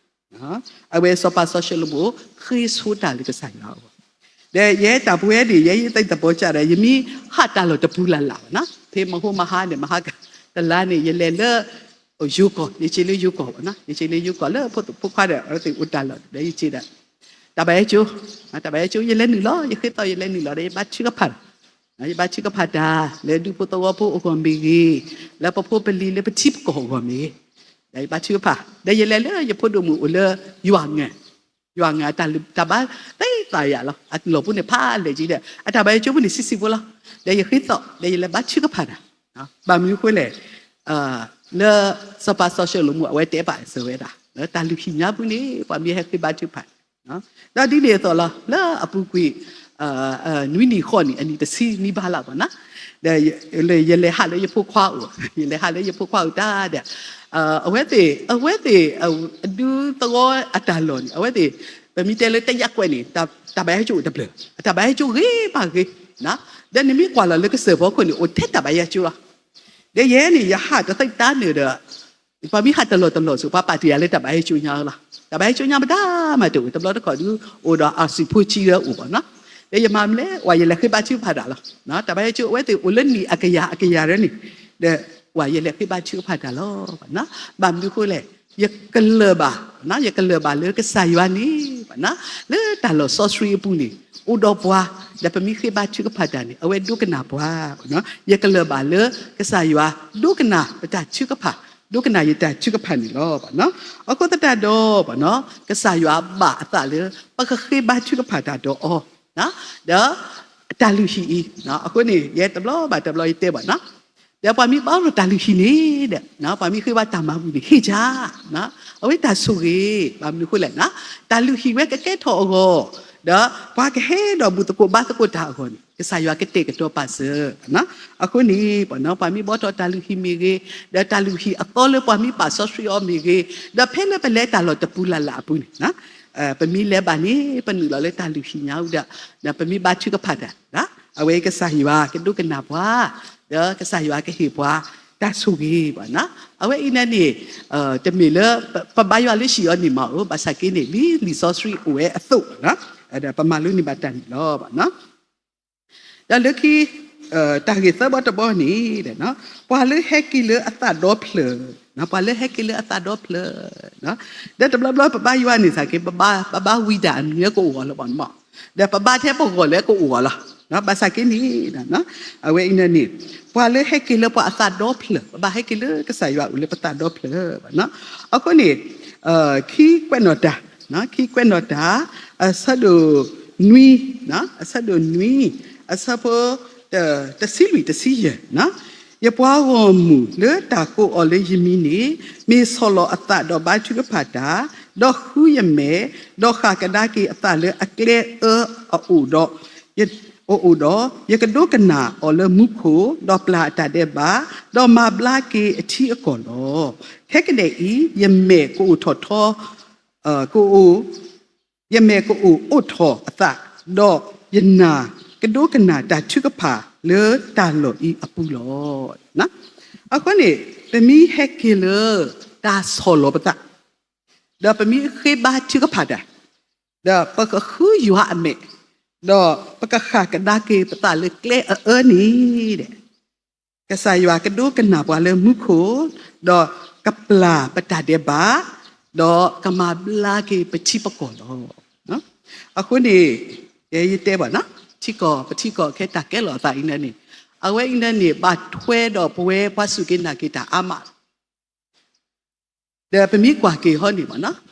အဝဲစီၤပၤစီၤၡလိၤမိၣ် ဃ့ဆိတၢ်လၢကစၢ်ယွၤအဂီၢ်, ဒီးယဲတၢ်ပဝဲန့ၣ် ယဲယသ့ၣ်သဘီကၢ်ဒီး ယမ့ၢ်ဟးတၢ်လီၢ်တပူၤလၢ်လၢ်ဘၣ်နီၤ, ဖဲမဟိမဟါန့ၣ် မဟါကတလါန့ၣ် ယလဲၤလၢ ယိၤကီၢ်, ယက့ၤလၢယိၤကီၢ်ဘၣ်နီၤ, ယက့ၤလၢယိၤကီၢ်လၢဖိခွါဒီး အဝဲသ့ၣ်အိၣ်တၢ်လီၢ်ဒီး ယက့ၤဒီး တၢ်ဘၣ်ယဲကၠိ, တၢ်ဘၣ်ယဲကၠိ ယလဲၤနုာ်လီၤ, ယဃ့သီၣ်ယလဲၤနုာ်လီၤဒီး ယဘါထုကဖၣ်, ယဘါထုကဖၣ်တၢ် လၢဒူၣ်ဖိသဝီဖိအဂီၢ်မ့ၢ်ဂ့ၤ, လၢပဖိပလံၤလၢပထံပကီၢ်အဂီၢ်မ့ၢ်ဂ့ၤ, ဒီးယဘါထုကဖၣ်, ဒီးယလဲၤလၢယဖိဒိၣ်မုၣ်အိၣ်လၢယွၤငၢၢ်, ယွၤငၢၢ်အတၢ်ဘါသ့သးယၤလီၤ, အလီၢ်ဖိန့ၣ်ဖးလဲၢ်က့ဒီး အတၢ်ဘၣ်ယဲကၠိဖိန့ၣ်ဆံးဆံးဖိလီၤ, ဒီးယဃ့သီၣ် ဒီးယလဲၤဘါထုကဖၣ်တၢ်, ဘၣ်မနုၤအဃိလဲၣ်, လၢစီၤပၤစီၤၡလိၤမိၣ် အဝဲတဲပာ်စၢၤဝဲဒၣ် လၢတၢ်လုၢ်ဟံၣ်ညါပူၤန့ၣ် ပှၤမ့ၢ်ဟဲဃ့ဘါထုကဖၣ် ဒီးဒ်န့ၣ်အသိးလီၤ လၢအပူၤကွံာ် နွံနံၣ်ဃိးနံၣ် အနံၣ်တဆံနံၣ်ဘၣ်လၢ်ဘၣ်နီၤ, ဒီးယလဲၤဟးလၢယဖိခွါအိၣ်, ယလဲၤဟးလၢယဖိခွါအိၣ်တၢ်ဒီး အဝဲသ့ၣ် အဝဲသ့ၣ် အဒူသဝီအတၢ်လီၢ်န့ၣ် အဝဲသ့ၣ် ပမ့ၢ်တဲလၢတယၢ်ကွဲးန့ၣ် တၢ်ဘၣ်ဟဲကၠိအိၣ်တဘျၢၣ်, အတၢ်ဘၣ်ဟဲကၠိဂ့ၤမးဂ့ၤ, ဒီးနမ့ၢ်ကွၢ်လီၤလၢကစၢၢ်ဖီခိၣ်န့ၣ် အိၣ်ထဲတၢ်ဘၣ်ဟဲကၠိလီၤ. ဒီးယဲန့ၣ် ယဟးတသ့တၢ်နၢၤဒီး ပှၤမ့ၢ်ဟးတလီၢ်တလီၢ်ဆိ ပှၤပာ်တ့ၢ်ယၤလၢတၢ်ဘၣ်ဟဲကၠိညါလီၤ. တၢ်ဘၣ်ဟဲကၠိညါမတၤမးတအိၣ်, တဘျီတခီၣ်ဒုး အိၣ်ဒီးအစံၣ်ဖိဆံးဒီးအိၣ်ဘၣ်နီၤ. ဒီးယမၤမလဲၣ် ဝဲယလဲၤဃ့ဘါထုကဖၣ်တၢ်လီၤ. တၢ်ဘၣ်ဟဲကၠိအဝဲသ့ၣ်အိၣ်လၢနံၣ်အကယၤအကယၤရၢန့ၣ်, ဒီးဝဲယလဲၤဃ့ဘါထုကဖၣ်တၢ်လီၤ. ဘၣ်မနုၤအဃိလဲၣ်, ယကလၢၢ်ဘၣ်, ယကလၢၢ်ဘၣ်လၢကစၢ်ယွၤန့ၣ် လၢတၢ်လီၢ်စီဆှံအပူၤန့ၣ် အိၣ်ဒီးပှၤ, ဒီးပမ့ၢ်ဃ့ဘါထုကဖၣ်တၢ်န့ၣ် အဝဲဒိကနၣ်ပှၤ, ယကလၢၢ်ဘၣ်လၢကစၢ်ယွၤ ဒိကနၣ်ပတၢ်ထုကဖၣ်, ဒိကနၣ်ယတၢ်ထုကဖၣ်န့ၣ်လီၤ. အဃိသတးဒီး ကစၢ်ယွၤဘၣ်အသးလၢ ပကဃ့ဘါထုကဖၣ်တၢ်ဒီးအီၤ, ဒီးတၢ်လုၢ်ဟံၣ်အံၤ, အဃိန့ၣ် ယဲတဘျီဘၣ်တဘျီယတဲဘၣ်နီၤ, ဒီးပှၤမ့ၢ်ဘါထီၣ်တၢ်လုၢ်ဟံၣ်န့ၣ်ဒီး ပှၤမ့ၢ်ဃ့ဘါတၢ်မၤဘူၣ်န့ၣ် ဟ့ၣ်ကၢ်, အဝဲတၢ်ဆိၣ်ဂ့ၤ, ဘၣ်မနုၤအဃိလဲၣ်, တၢ်လုၢ်ဟံၣ်ဝဲကကဲထီၣ်အဂီၢ်, ဒီးပှၤကဟဲဒီးဘူၣ်သကိးဘါသကိးတၢ်အဂီၢ်န့ၣ် ကစၢ်ယွၤကတဲာ်ကတီၤပာ်စၢၤ. အဃိန့ၣ် ပှၤမ့ၢ်ဘါထီၣ်တၢ်လုၢ်ဟံၣ်မ့ၢ်ဂ့ၤ, ဒီးတၢ်လုၢ်ဟံၣ်အသီလၢပှၤမ့ၢ်ပာ်စီဆှံအီၤမ့ၢ်ဂ့ၤ, ဒီးဖဲလၢပလဲၤတၢ်လီၢ်တပူၤလၢ်လၢ်အပူၤန့ၣ် ပမ့ၢ်လဲၤဘၣ်န့ၣ် ပနုာ်လီၤလၢတၢ်လုၢ်ဟံၣ်ညါဝဲဒၣ်, ဒီးပမ့ၢ်ဘါထုကဖၣ်တၢ်, အဝဲကစၢ်ယွၤကဒိကနၣ်ပှၤ, ဒီးကစၢ်ယွၤကဟ့ၣ်ပှၤတၢ်ဆိၣ်ဂ့ၤဘၣ်နီၤ. အဝဲအံၤန့ၣ်န့ၣ် တမ့ၢ်လၢပဘါယွၤလၢဟံၣ်အီၤန့ၣ်မးဧိၤ, ဘၣ်ဆၣ်က့န့ၣ် လံာ်လံာ်စီဆှံအိၣ်ဝဲအသိး, ဒီးပမၤလိန့ၢ်ဘၣ်တၢ်န့ၣ်လီၤ. ဒီးလၢခံ တၢ်ဂ့ၢ်သၢဘီတဘီန့ၣ်, ပှၤလၢဟဲက့ၤလၢအသးဒီဖျၢၣ်, ပှၤလၢဟဲက့ၤလၢအသးဒီဖျၢၣ်, ဒီးတဘျီဘျီပဘါယွၤန့ၣ်သနာ်က့ ပဘါဝံၤဒၣ်အမံၤလၢကအိၣ်အီၤလၢၤဘၣ်န့ၣ်, ဒီးပဘါထဲပဂီၢ်လၢကအိၣ်အီၤလီၤ. ဘၣ်ဆၣ်က့န့ၣ်, အဝဲအံၤန့ၣ်, ပှၤလၢဟဲက့ၤလၢပှၤအသးဒီဖျၢၣ်, ပဘါဟဲက့ၤလၢကစၢ်ယွၤအိၣ်လၢပသးဒီဖျၢၣ်. အဃိန့ၣ်, ခံကွဲးနီၣ်တၢ်, ခံကွဲးနီၣ်တၢ်, အဆၢဒိၣ်နွံ, အဆၢဒိၣ်နွံ, အဆၢဖိ တဆံလွံၢ်တဆံယဲၢ်, ယပှၤဂီၢ်မုၢ်လၢတၢ်ကိးအီၤလၢယမံၤန့ၣ်, မ့ၢ်ဆီၣ်လီၤအသးဒီးဘါထုကဖၣ်တၢ်, ဒီးဃုယမဲာ်, ဒီးဃၣ်ကဒါက့ၤအသးလၢအကျဲအၢအအိၣ်ဒီး, အအိၣ်ဒီး, ယကဒိကနၣ်အီၤလၢမူခိၣ်, ဒီးပျၢ်အတၢ်ဒဲးဘး, ဒီးမၤဘျါက့ၤအထံအကီၢ်လီၤ. ခဲကနံၣ်အံၤ, ယမဲာ်ကအိၣ်ထီၣ်ထီ, ကအိၣ် ယမဲာ်ကအိၣ်အိးထီၣ်အသး, ဒီးယနၢ်ကဒိကနၣ် တၢ်ထုကဖၣ်လၢတၢ်လီၢ်အံၤအပူၤလီၤ. အဃိန့ၣ်, ပမ့ၢ်ဟဲက့ၤလၢတၢ်ဆီၣ်လီၤပသး, ဒီးပမ့ၢ်ဃ့ဘါထုကဖၣ်တၢ်, ဒီးပကဃုယွၤအမဲာ်, ဒီးပကဃၣ်ကဒါက့ၤပသးလၢကျဲအအၢန့ၣ်, ကစၢ်ယွၤကဒိကနၣ်ပှၤလၢမူခိၣ်, ဒီးကပျၢ်ပတၢ်ဒဲးဘး, ဒီးကမၤဘျါက့ၤပထံပကီၢ်လီၤ. အဃိန့ၣ်, ယတဲဘၣ်, ထံကီၢ် ပထံကီၢ်ခဲတၢ်ကဲလီၤအသးအံၤန့ၣ်, အဝဲအံၤန့ၣ် ဘၣ်ထွဲဒီးပဝဲပှၤစူၢ်က့ၤနာ်က့ၤတၢ်အါမး ဒီးပမ့ၢ်ကွၢ်က့ၤဟီန့ၣ်ဘၣ်,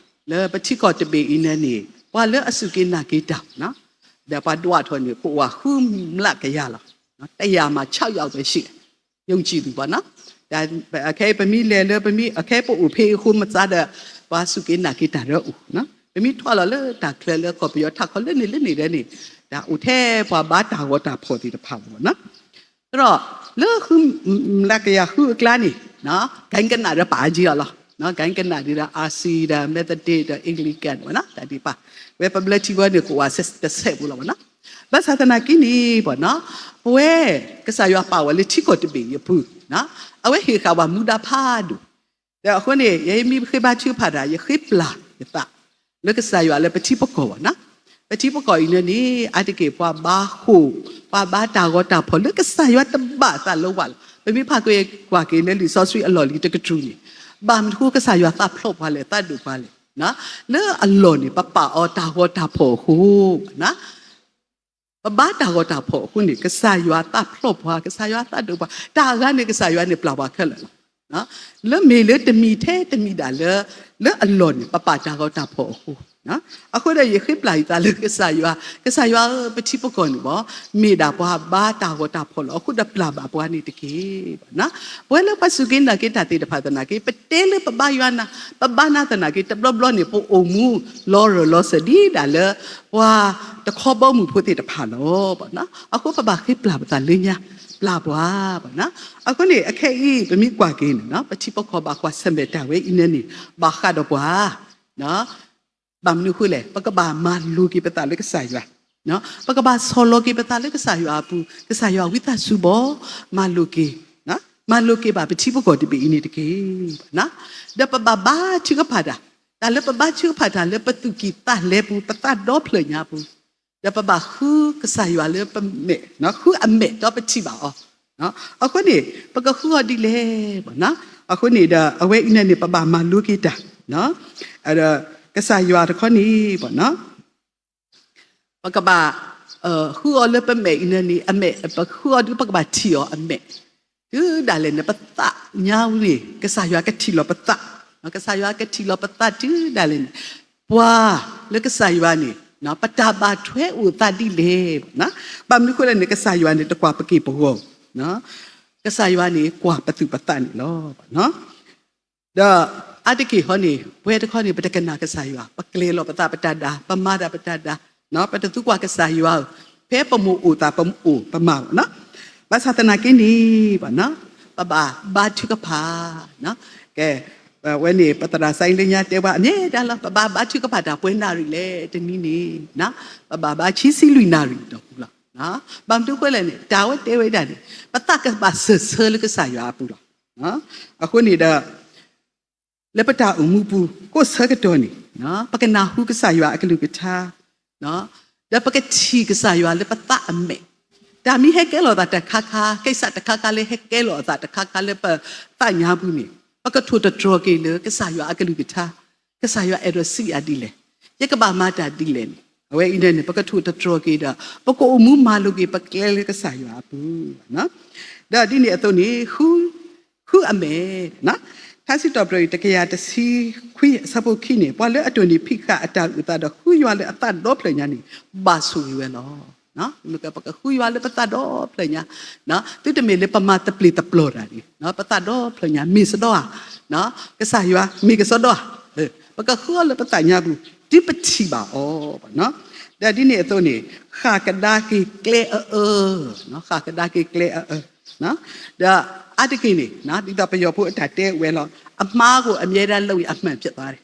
လၢပထံကီၢ်တဘ့ၣ်အံၤန့ၣ်, ပှၤလၢအစူၢ်က့ၤနာ်က့ၤတၢ်, ဒီးပှၤဒွးထီၣ်န့ၣ် ကအိၣ်ဝဲဃုမျးကယၤလီၤ. တယာ်မး ခြောက်ယောက်ပဲရှိတယ်, ယုံကြည်သူပေါ့နော်. အခဲအံၤပမ့ၢ်လဲၤလၢပမ့ၢ်အခဲပအိၣ်ဖဲအဃိမးသးဒီး, ပှၤစူၢ်က့ၤနာ်က့ၤတၢ်ဒီးအိၣ်, ပမ့ၢ်ထွဲလီၤလၢတၢ်ချၢလၢကီၢ်ပယီၤထးခီလၢန့ၣ်လၢန့ၣ်ဒီးန့ၣ်, တၢ်အိၣ်ထဲပှၤဘါတၢ်ဂီၤတၢ်ဖီၣ်သ့ၣ်တဖၣ်လီၤ. ဒီးလၢဃုမျးကယၤဃုအကျါန့ၣ်, ကဲကနၣ်ဒီးပာ်က့ၤအီၤလီၤ. ကဲကနၣ်ဒ်ဒီး RC ဒီး Methodist ဒီး Anglican ဝဲဒၣ်တၢ်ဒ်ပာ်, ဝဲပဘျၢထံဝဲန့ၣ် ကအိၣ်ဝဲတစဲးဖိလီၤဘၣ်နီၤ. ဘၣ်ဆၣ်သနာ်က့န့ၣ်ဘၣ်နီၤ, ပဝဲကစၢ်ယွၤပာ်ဝဲလၢထံကီၢ်တဘ့ၣ်အံၤအပူၤ, အဝဲဟ့ၣ်ဃာ်ပှၤမူဒါဖးဒိၣ်, ဒီးအဃိန့ၣ် ယမ့ၢ်ဃ့ဘါထုကဖၣ်တၢ် ယဃ့ပျၢ်ယသး လၢကစၢ်ယွၤလၢပထံပကီၢ်ဘၣ်နီၤ. ပထံပကီၢ်အံၤန့ၣ်န့ၣ် အါတက့ၢ်ပှၤဘါဃိာ်, ပှၤဘါတၢ်ဂီၤတၢ်ဖီၣ်လၢကစၢ်ယွၤတဘၣ်သးလၢၤဘၣ်လီၤ. ပမ့ၢ်ဖးကွၢ်က့ၤလၢလံာ်စီဆှံအလီၢ်လံၤတကတြူၢ်န့ၣ်, ဘၣ်မနုၤဃိကစၢ်ယွၤသးဖျိးပှၤလဲၣ်, သးဒိၣ်ပှၤလဲၣ်. လၢအလီၢ်န့ၣ် ပပာ်အီၤတၢ်ဂီၤတၢ်ဖီၣ်အဃိ, ပဘါတၢ်ဂီၤတၢ်ဖီၣ်အဃိန့ၣ် ကစၢ်ယွၤသးဖျိးပှၤ, ကစၢ်ယွၤသးဒိၣ်ပှၤ, တၢ်အဂၤန့ၣ် ကစၢ်ယွၤန့ၣ်ပျၢ်ပှၤခဲလၢာ်လီၤ. လၢမ့ၢ်လၢတမံၤထဲတမံၤဒၣ်လၢ, လၢအလီၢ်န့ၣ် ပပာ်တၢ်ဂီၤတၢ်ဖီၣ်အဃိ, အဃိဒီးယဃ့ပျၢ်ယသးလၢကစၢ်ယွၤ, ကစၢ်ယွၤဧၢ, ပထံပကီၢ်န့ၣ်ဘၣ်, မ့ၢ်ဒၣ်ပှၤဘါတၢ်ဂီၤတၢ်ဖီၣ်လီၤ. အဃိဒီးပျၢ်ဘၣ်ပှၤန့ၣ်တက့ၢ်. ပဝဲလၢပှၤစူၢ်က့ၤနာ်က့ၤတၢ်သ့ၣ်တဖၣ်သနာ်က့ ပတဲလၢပဘါယွၤနၤ, ပဘါနၤသနာ်က့ တဘျီဘျီန့ၣ် ပအိၣ်မူလီၤရၢၢ်လီၤစၢၤဒ်ဒၣ်လၢ ပှၤတခီဘီမုၢ်ဖိသ့ၣ်တဖၣ်လီၤ. အဃိပဘၣ်ဃ့ပျၢ်ပသးလၢညါ, ပျၢ်ပှၤဘၣ်နီၤ. အဃိန့ၣ် အခဲအံၤ ပမ့ၢ်ကွၢ်က့ၤန့ၣ် ပထံပကီၢ်ဘၣ်ကွၢ်ဆၢၣ်မဲာ်တၢ်ဝဲအံၤန့ၣ်န့ၣ် ဘၣ်ဃးဒီးပှၤ ဘၣ်မနုၤအဃိလဲၣ်, ပကဘၣ်မၤလိၤက့ၤပသးလၢကစၢ်ယွၤ, ပကဘၣ်ဆီၣ်လီၤက့ၤပသးလၢကစၢ်ယွၤအပူၤ, ကစၢ်ယွၤဝံသးစူၤဘၣ်, မၤလိၤက့ၤ, မၤလိၤက့ၤဘၣ်ပထံပကီၢ်တဘ့ၣ်အံၤန့ၣ်တက့ၢ်. ဒီးပဘၣ်ဘါထုကဖၣ်တၢ်, တၢ်လၢပဘါထုကဖၣ်တၢ်လၢပသူၣ်ကံၢ်သးလဲပူၤ ပသးဒီဖျၢၣ်ညါပူၤ, ဒီးပဘၣ်ဃုကစၢ်ယွၤလၢပမဲာ်, ဃုအမဲာ်ဒီးပထံၣ်ဘၣ်အီၤ. အဃိန့ၣ် ပကဃုအီၤဒ်လဲၣ်ဘၣ်နီၤ. အဃိန့ၣ်ဒီး အဝဲအံၤန့ၣ်န့ၣ် ပဘၣ်မၤလိၤက့ၤတၢ်, ဒီးကစၢ်ယွၤတခီန့ၣ်ဘၣ်နီၤ ပကဘၣ် ဃုအီၤလၢပမဲာ်အံၤန့ၣ်န့ၣ် အမဲာ် ပဃုအီၤဒီး ပကဘၣ်ထံၣ်အီၤအမဲာ် တုၤဒၣ်လဲာ်န့ၣ် ပသးညါဝံၤန့ၣ် ကစၢ်ယွၤကထံၣ်လီၤပသး, ကစၢ်ယွၤကထံၣ်လီၤပသးတုၤဒၣ်လဲာ်န့ၣ် ပှၤလၢကစၢ်ယွၤန့ၣ် ပတၢ်ဘၣ်ထွဲအိၣ်သးဒ်လဲၣ်. ဘၣ်မနုၤအဃိလဲၣ်န့ၣ် ကစၢ်ယွၤန့ၣ် တကွၢ်ပက့ၢ်ပဂီၤ, ကစၢ်ယွၤန့ၣ် ကွၢ်ပသူၣ်ပသးန့ၣ်လီၤ. ဒီးအါတက့ၢ်ဃီန့ၣ် ပဝဲတခီန့ၣ် ပတကနၣ်ကစၢ်ယွၤ, ပကျဲၤလီၤပသးပတၢ်ဒါ, ပမၤတၢ်ပတၢ်ဒါ, ပတသံကွၢ်ကစၢ်ယွၤဧၢ, ဖဲပမိၢ်အိၣ်သးပအိၣ်ပမၤဘၣ်နီၤ. ဘၣ်ဆၣ်သနာ်က့န့ၣ် ပဘၣ်ဘါထုကဖၣ်, ကဲ, ဝဲန့ၣ် ပသရၣ်စံလၢညါတဲဝဲအမြဲတမ်းလီၤ, ပဘၣ်ဘါထုကဖၣ်တၢ်ပှဲၤနၣ်ရံၣ်လဲၣ် တနံၤန့ၣ်, ပဘၣ်ဘါခံဆံလွံၢ်နၣ်ရံၣ်ဒီးပူၤလီၤ. ဘၣ်မနုၤအဃိလဲၣ်န့ၣ် တၢ်ဝဲတဲဝဲဒၣ်န့ၣ် ပသးကဘၣ်စၢၢ်ဆၢလၢကစၢ်ယွၤအပူၤလီၤ. အဃိန့ၣ်ဒီး လၢပတၢ်အိၣ်မူပူၤ ကိးဆၢကတီၢ်န့ၣ် ပကနၢ်ဟူကစၢ်ယွၤအကလုၢ်ကထါ, ဒီးပကထံၣ်ကစၢ်ယွၤလၢပသးအမဲာ်, တၢ်မ့ၢ်ဟဲကဲလီၤသးတခါခါ, ကိစ္စတခါခါလၢဟဲကဲလီၤအသးတခါခါလၢပသးညါပူၤန့ၣ်, ပကထိၣ်သတြီၤက့ၤလၢကစၢ်ယွၤအကလုၢ်ကထါ, ကစၢ်ယွၤအဲၣ်ဒိးစံးယၤဒ်လဲၣ်, ယကဘၣ်မၤတၢ်ဒ်လဲၣ်န့ၣ်, အဝဲအံၤန့ၣ် ပကထိၣ်သတြီၤက့ၤဒီး ပကအိၣ်မူမၤလိၤက့ၤပကျဲလၢကစၢ်ယွၤအပူၤ ဒီးဒ်န့ၣ်အသိးန့ၣ် ဃုအမဲာ်, ထါစံးထီၣ်ပတြၢၤအံၤ တကယၤတဆံခွံအဆၢဖိခံန့ၣ်, ပှၤလၢအတိၢ်န့ၢ်ဖံးဃာ်အတၢ်အုၣ်အသးဒီးဃုယွၤလၢအသးဒီဖျၢၣ်ညါန့ၣ်, ဘၣ်ဆိၣ်ဂ့ၤဝဲလီၤ. မ့ၢ်ကပကဃုယွၤလၢပသးဒီဖျၢၣ်ညါ, သုတမ့ၢ်လၢပမၤသပျ့ၤသပျီၤတၢ်န့ၣ်, ပသးဒီဖျၢၣ်ညါ မ့ၢ်စ့ၢ်ကီးဧါ, ကစၢ်ယွၤမ့ၢ်ကစ့ၢ်ကီးဧါ, ပကဃုအီၤလၢပသးညါပူၤ တုၤပထံၣ်ဘၣ်အီၤ ဒီးဒ်န့ၣ်အသိးန့ၣ်, ဃၣ်ကဒါက့ၤကျဲအအၢ, ဃၣ်ကဒါက့ၤကျဲအအၢ, ဒီးအါတက့ၢ်န့ၣ် ဒ်သိးပယီၤဖိအတၢ်တဲဝဲလီၤ, အမှားကို အမြဲတမ်းလုပ်ရင် အမှန်ဖြစ်သွားတယ်.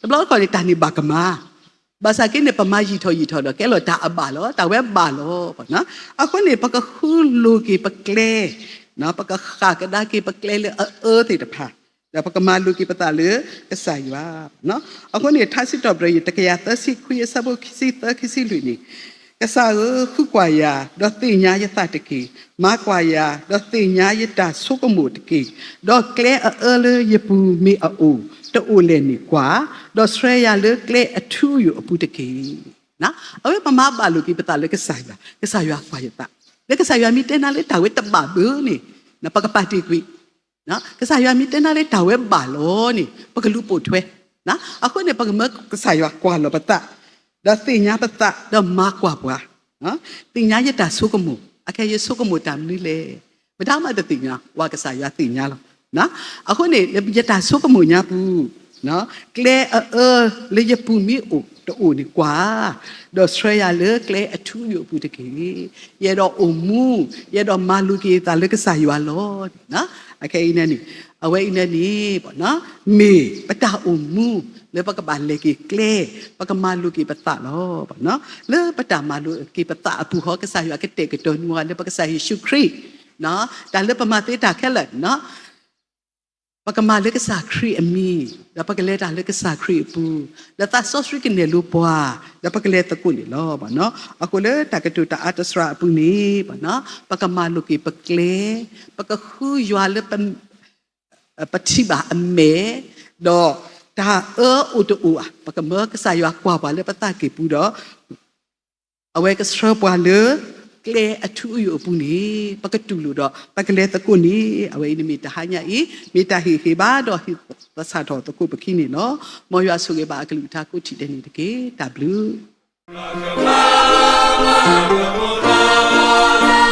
တဘျီတခီၣ်န့ၣ် တၢ်န့ၣ်ဘၣ်ကမၣ်, ဘၣ်ဆၣ်က့န့ၣ် ပမၤယံာ်ထီၣ်ယံာ်ထီၣ်ဒီး ကဲလီၤတၢ်အဘၣ်လီၤ, တၢ်ဝဲဘၣ်လီၤ. အဃိန့ၣ် ပကဃုလိၤက့ၤပကျဲ, ပကဃၣ်ကဒါက့ၤပကျဲလၢအအၢသ့ၣ်တဖၣ်, ဒီးပကမၤလိၤက့ၤပသးလၢကစၢ်ယွၤ. အဃိန့ၣ် ထါစံးထီၣ်ပတြၢၤအံၤ တကယၤသၢဆံခွံအဆၢဖိခံဆံသၢ ခံဆံလွံၢ်န့ၣ်, ကစၢ်ဧၢ, ဃုကွၢ်ယၤ, ဒီးသ့ၣ်ညါယသးတက့ၢ်. မၤကွၢ်ယၤ, ဒီးသ့ၣ်ညါယတၢ်ဆိကမိၣ်တက့ၢ်. ဒီးကျဲအအၢလၢယပူၤမ့ၢ်အအိၣ်, တအိၣ်လဲၣ်န့ၣ်ကွၢ်, ဒီးဆှၢယၤလၢကျဲအထူအယိာ်အပူၤတက့ၢ်. အဝဲပမၤဘၣ်လိာ်က့ၤပသးလၢကစၢ်ယွၤ, ကစၢ်ယွၤကွၢ်ယသး, လၢကစၢ်ယွၤမ့ၢ်တဲနၤလၢတၢ်ဝဲတဘၣ်ဘၣ်န့ၣ်, ပကပာ်တ့ၢ်ကွံာ် ကစၢ်ယွၤမ့ၢ်တဲနၤလၢတၢ်ဝဲဘၣ်လီၤန့ၣ် ပကလူၤပိာ်ထွဲ.အဃိန့ၣ် ပကမၢကစၢ်ယွၤကွၢ်လီၤပသး, ဒီးသ့ၣ်ညါပသး, ဒီးမၤကွၢ်ပှၤ, သ့ၣ်ညါယတၢ်ဆိကမိၣ်, အခဲယဆိကမိၣ်တၢ်မနုၤလဲၣ်, ပတၢ်မၤတသ့ၣ်ညါ, ဝဲကစၢ်ယွၤသ့ၣ်ညါလီၤ. အဃိန့ၣ် ယတၢ်ဆိကမိၣ်ညါပူၤ, ကျဲအအၢလၢယပူၤမ့ၢ်အိၣ်တအိၣ်န့ၣ်ကွၢ်, ဒီးဆှၢယၤလၢကျဲအထူအယိာ်အပူၤတက့ၢ်. ယအဲၣ်ဒိးအိၣ်မူ, ယအဲၣ်ဒိးမၤလိၤက့ၤသးလၢကစၢ်ယွၤလီၤ. အခဲအံၤန့ၣ်, အဝဲအံၤန့ၣ်, မ့ၢ်ပတၢ်အိၣ်မူ လၢပကဘၣ်လဲၤက့ၤကျဲ, ပကမၤလိၤက့ၤပသးလီၤ. လၢပတၢ်မၤလိၤက့ၤပသးအပူၤဃီ ကစၢ်ယွၤကတဲာ်ကတီၤနုာ်လၢပကစၢ်ယ့ၣ်ၡူးခရံာ်, တၢ်လၢပမၤသ့တၢ်ခဲလၢာ် ပကမၤလၢကစၢ်ခရံာ်အမံၤ, ဒီးပကလဲၤတၢ်လၢကစၢ်ခရံာ်အပူၤ, ဒီးသးစီဆှံကနဲၣ်လိပှၤ, ဒီးပကလဲၤသကိးန့ၣ်လီၤ. အဃိလၢတၢ်ကတိၤတၢ်အါတစှၤအပူၤန့ၣ်, ပကမၤလိၤက့ၤပကျဲ, ပကဃုယွၤလၢ ပထံၣ်ဘၣ်အမဲာ်, ဒီးတၢ်အၢအိၣ်တအိၣ်ဧါ, ပကမၢကစၢ်ယွၤကွၢ်ပှၤလၢပသးကံၢ်ပူၤဒီး အဝဲကဆှၢပှၤလၢကျဲအထူအယိာ်အပူၤန့ၣ်, ပကတူၢ်လိာ်ဒီး ပကလဲၤသကိးန့ၣ်, အဝဲအံၤန့ၣ်မ့ၢ်တဟါညါအံၤ, မ့ၢ်တၢ်ဟ့ၣ်ဂံၢ်ဘါဒီးဟ့ၣ်သဆၣ်ထီၣ်သကိးပခံန့ၣ်လီၤ. မ်ယွၤဆိၣ်ဂ့ၤဘၣ်အကလုၢ်ကထါကိးထံၣ်ဒဲးန့ၣ်တက့ၢ်. တၢ်ဘျုး